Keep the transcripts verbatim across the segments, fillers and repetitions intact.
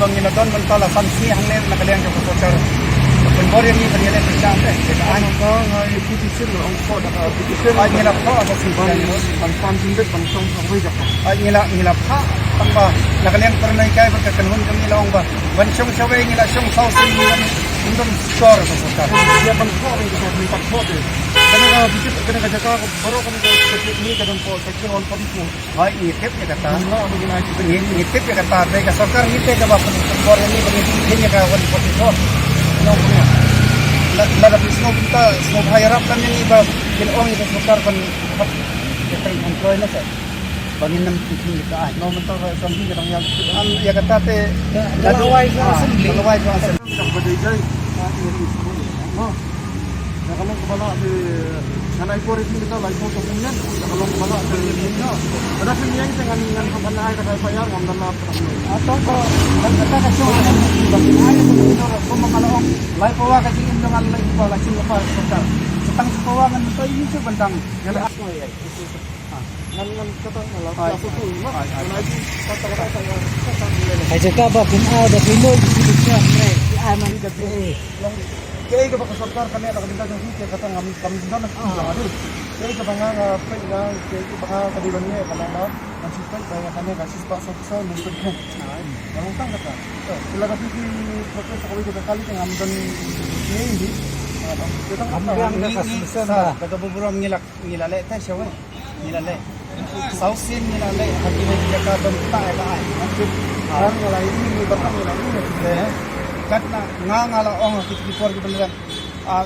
Ngi la don mynta la san sngi hangne na ka liang jong ka sorkar. Pynbor ïa ngi ban ïaleh pyrshah te. Ka ai ngi la pha ka sngi ban ban pan jingdit ban shong shawei jaka. Ai ngi la ngi la pha tang ba na ka liang pyrnai kai ba ka kynhun jong ngi la ong ba ban shong shawei ngi la shong saw sngi ngi la ym don sor ka sorkar. Ïa ban pha ïa ka ban pha te. Kane ka bukit kane ka jaka ka baroh kane ka bukit ni ka don pha section one forty-four. Hooid, ngi tip ïa kata. Ngi, ngi tip ïa kata, te ka sorkar ngi te kaba pynbor ïa ngi ba ngi pynkheiñ ïa ka one forty-four. Nong punya. La, la da phi sngewbha, sngewbha ïarap kan ïa ngi ba kin ong ïa ka sorkar ban hap ïa ka employ na sa. Ba ngin nang pynkheiñ ïa ka ai. Nong mynta ka assembly ka dang ïa. Am ïa kata te. Ka lawai ka assembly. Ka lawai ka assembly. Ka ba dei dei. Ka ïa ngi. Na ka long kaba lah te ngan ai por ïa phi mynta lai por ka pynïaid. Na ka long kaba lah te ïa phi na. Lada phi ïeng te ngan ngan hap ban ai da ka F I R ngam da lap. Ato ko ngan kata ka shong ngan ai da ka F I R ko ma ka long. Lai pawa ka jingim jong ngan lai pawa ka jingim pawa ka sorkar. Tang pawa ngan to ïa shu bentang. Ngan ai. Ngan ngan kata ngan la. Ai, ai, ai. Ngan ai kata kata kata. Ai jaka ba kin ai da phi lo ïa shu bentang. Ai man ka. Long kiei kaba ka sorkar ka leh da ka bynta jong phi, kiei kata ngam kam don na phi jong adu. Kiei kaba nga nga peit nga kiei kaba nga ka dei ban leh ka long ba nga shu peit ba ïa kane ka shispah sawphew saw nongpeit kane. Nga long tang kata. Te lada phi phi protest kawei kata kali te ngam don kiei hi. Ngam don kata. Ngi ngi sa da kaba burom ngi la ngi la leh te shawei. Ngi la leh. Saw sien ngi la leh ha kine ki jaka bym ktah ïa ka aiñ. Ngi la ïohi ngi batai ngi la ïohi. Katba nga nga la ong ha kito ki por kiba la dep. Ah,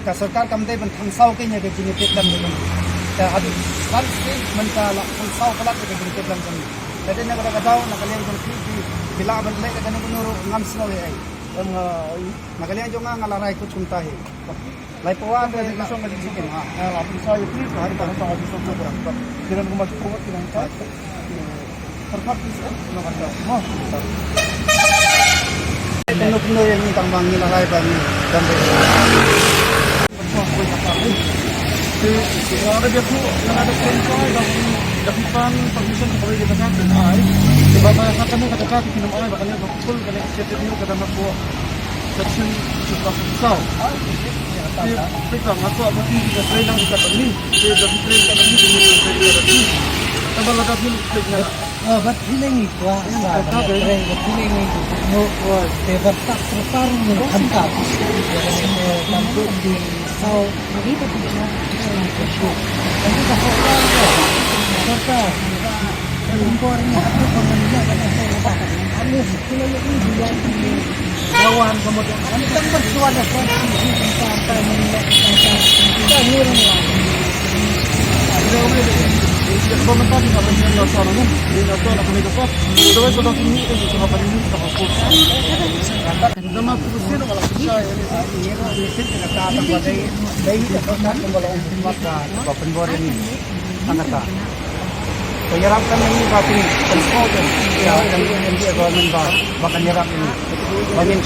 ka sorkar kam dei ban thang saw kein ïa ka jingïatiplem jong ngi. Te haduh san sien mynta la thang saw palat ïa ka jingïatiplem jong ngi. Te dei na kata ka daw na ka liang jong phi phi lah ban leh ïa kane kano ruh ngam sngew ei ei. Em, ah, na ka liang jong nga nga la rai kut kumta hi. Lai pawa ka dei ka song ka dei chicken ha. Ah, la pisa ïa phi ka hari ka song ka dei song ka. Kiran kuma cukup kiran ka. Terpat pisa no kan dah. Mo. Kano kano ïa ngi tang ba ngi la rai ba ngi dan dei. Te ïa ka dia ku ïa ka dia ku ïa ka dia pan permission ka kawei ka jaka ka ai. Te ba ba ka kane ka jaka ki nym ai ba kane ka full kane ka state ni ka dang na ko section six of saw. Te te ka nga ko ba ki ka train lang ka ni. Te ba ki train ka ni ni ka train ka ni. Ta ba la da ni train na. Oh, but feeling it was, uh, the train, the feeling it was no, was the, but tak terparu ni hantar. Tantu di sau. Jadi tak bisa. Tapi tak kau tahu. Serta impor ni aku pernah lihat ada saya tak. Anu sila ini dia. Lawan kemudian kami kan bersuara. Sampai menilai. Kita ni orang lain. Ba pynbor ïa ngi. Hangta. Ba ïarap kan ïa ngi ba pyn, pynspot ïa ngi. Ïa, ïa, ïa, ïa, government ba, ba kan ïarap ïa ngi. Ba ngin,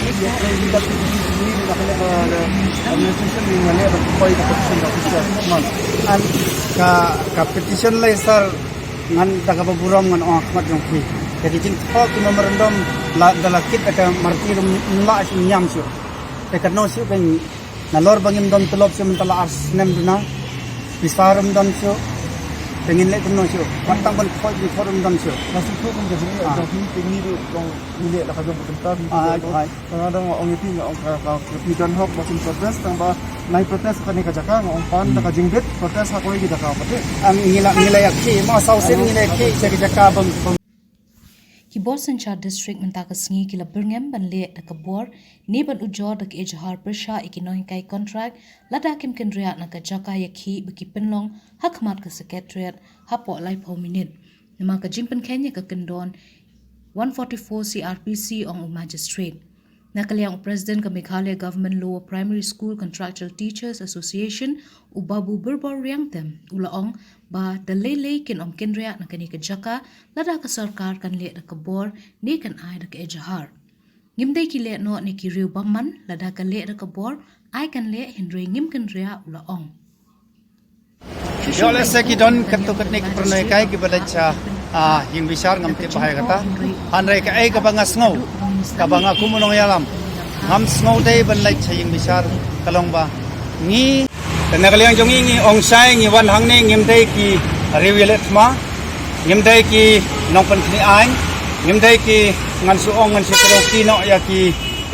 administration ni ngan leh ba poi ka petition ka petition. An ka, ka petition lai sar ngan da kaba burom ngan ong ha khmat jong phi. Ka jingthoh ki memorandum la da la kit da ka martir ym lah shu ñiam shuh. Te ka nong shuh ka ngi. Nalor ba ngim don tulop shuh mynta la ar snem duna. Pisa ruh ym don shuh. Te ngin leh kumno shuh. Wat tang ban khot ban khot ruh ym don shuh. Nga shu khot ban jong ngi, ah, jong ngi te ngi ruh jong ngi leh la ka jong ka bynta ngi. Ai, ai. Nga dang ong ïa phi nga ong ka, ka, ka phi don hok ba shin protest tang ba nai protest kane ka jaka nga ong pan da ka jingbit protest ha kawei ka jaka pat. Am ngi la ngi la ïa khih ma saw sien ngi la ïa khih sha ka jaka bym, bym. Ki bor synshar district mynta ka sngi ki la byrngem ban leh da ka bor ne ban ujor da ka ejahar pyrshah ïa ki nonghikai contract lada kim kynriah na ka jaka ïakhih ba ki pynlong ha khmat ka secretariat hapoh laiphew minit. Namar ka jingpynkheiñ ïa ka kyndon one forty-four C R P C, ong u magistrate. Na ka liang u President ka Meghalaya Government Lower Primary School Contractual Teachers Association, u Babu Birbor Riangtem, u la ong ba da lei lei kin ym kynriah na kane ka jaka lada ka sorkar kan leh da ka bor ne kan ai da ka ejahar. Ngim dei ki leh noh ne ki riew bymman, lada ka leh da ka bor ai kan leh, hynrei ngim kynriah, u la ong. Ïoh lehse ki don katto katne ki pyrnai kai kiba leit sha, ah, ïing bishar ngam tip bha ïa kata. Hynrei kaei kaba nga sngew, Kaba nga kum u nongïalam ngam sngew dei ban leit sha ïing bishar ka long ba ngi, na ka liang jong ngi, ngi ong shai, ngi wan hangne ngim dei ki riew ïaleh thma, ngim dei ki nongpynkynmaw, ngim dei ki, ngan shu ong, ngan shu kdew ki noh ïa ki,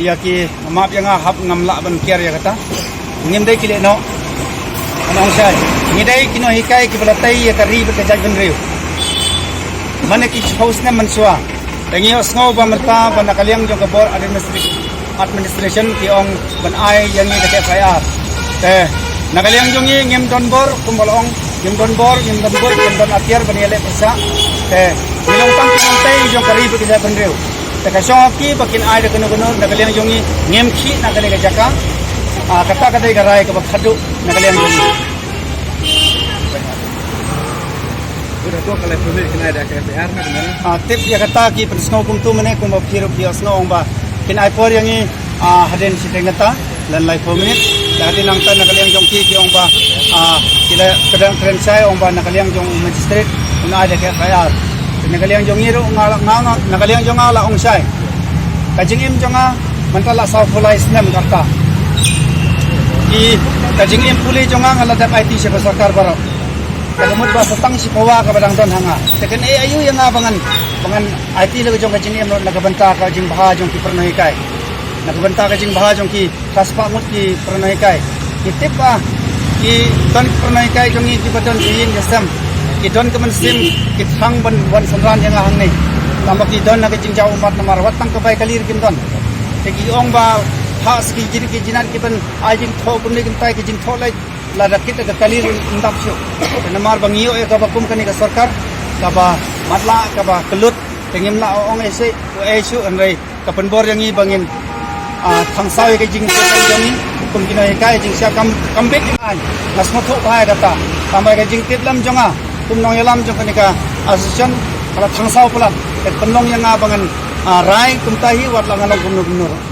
ïa ki, map ïa nga hap ngam lah ban kiar ïa kata. Ngim dei ki leh noh. Ngan ong shai, ngi dei ki nonghikai kiba la tei ïa ka ri bad ka jaitbynriew mane ki shiphew snem mynshuwa. Te ngi ïohsngew ba mynta ba na ka liang jong ka bor administration, administration ki ong ban ai ïa ngi da ka F I R. Te na ka liang jong ngi ngim don bor, kumba la ong, ngim don bor, ngim don bor, ngim don atiar ban ïaleh pyrshah. Te ngi long tang ki nongtei jong ka ri bad ka jaitbynriew. Te ka shong ha ki ba kin ai da kano kano, na ka liang jong ngi ngim khih na kane ka jaka. Ah, kata ka dei ka rai kaba khadduh na ka liang jong ngi. Uda ko ka lai permit kin ai da ka F I R na kane. Ah, tip ïa kata ki pynsngew kumtu mane, kumba phi ruh phi ïohsngew ong ba kin ai por ïa ngi, ah, hadien shiteng kata, lane laiphew minit. Ïa kata nangta na ka liang jong ki ki ong ba, ah, ki la kren kren shai ong ba na ka liang jong u magistrate un ai da ka F I R. Na ka liang jong ngi ruh nga la, nga, nga, na ka liang jong nga la ong shai. Ka jingim jong nga mynta la sawphew lai snem ka rta. Ki, ka jingim pule jong nga, nga la dep aiti sha ka sorkar baroh. Ka mut ba sa tang shi pawa kaba dang don ha nga. Te kan ai aïu ïa nga ba ngan, ba ngan aiti la ka jong ka jingim ruh na ka bynta ka jingbha jong ki para nonghikai, na ka bynta ka jingbha jong ki, ka spah ngut ki para nonghikai. Ngi tip ba ki don ki para nonghikai jong ngi kiba don ki ïing ki sem, ki don ka mynsiem, ki thrang ban wan synran ïa nga hangne. Tangba ki don na ka jingjaw ummat namar wat tang ka bai kali ruh kim don. Te ki ong ba ha sa ki jin, ki jinat ki ban ai jingthoh kumne kumtai, ki jingthoh leit lada kit ka kali ruh ym dap shuh. Te namar ba ngi ïoh ïa kaba kum kane ka sorkar kaba matlah, kaba kyllut, te ngim lah ong ei shuh, ei shuh, hynrei ka pynbor ïa ngi ba ngin, ah, thangsaw ïa ka jingtip lem jong ngi kum ki nonghikai. Jingshisha kam, kam bit ïa nga, nga sngewthuh bha ïa kata. Tangba ïa ka jingtip lem jong nga kum nongïalam jong kane ka association ka la thangsaw palat. Te pynlong ïa nga ba ngan, ah, rai kumta hi, wat la nga long kumno kumno ruh.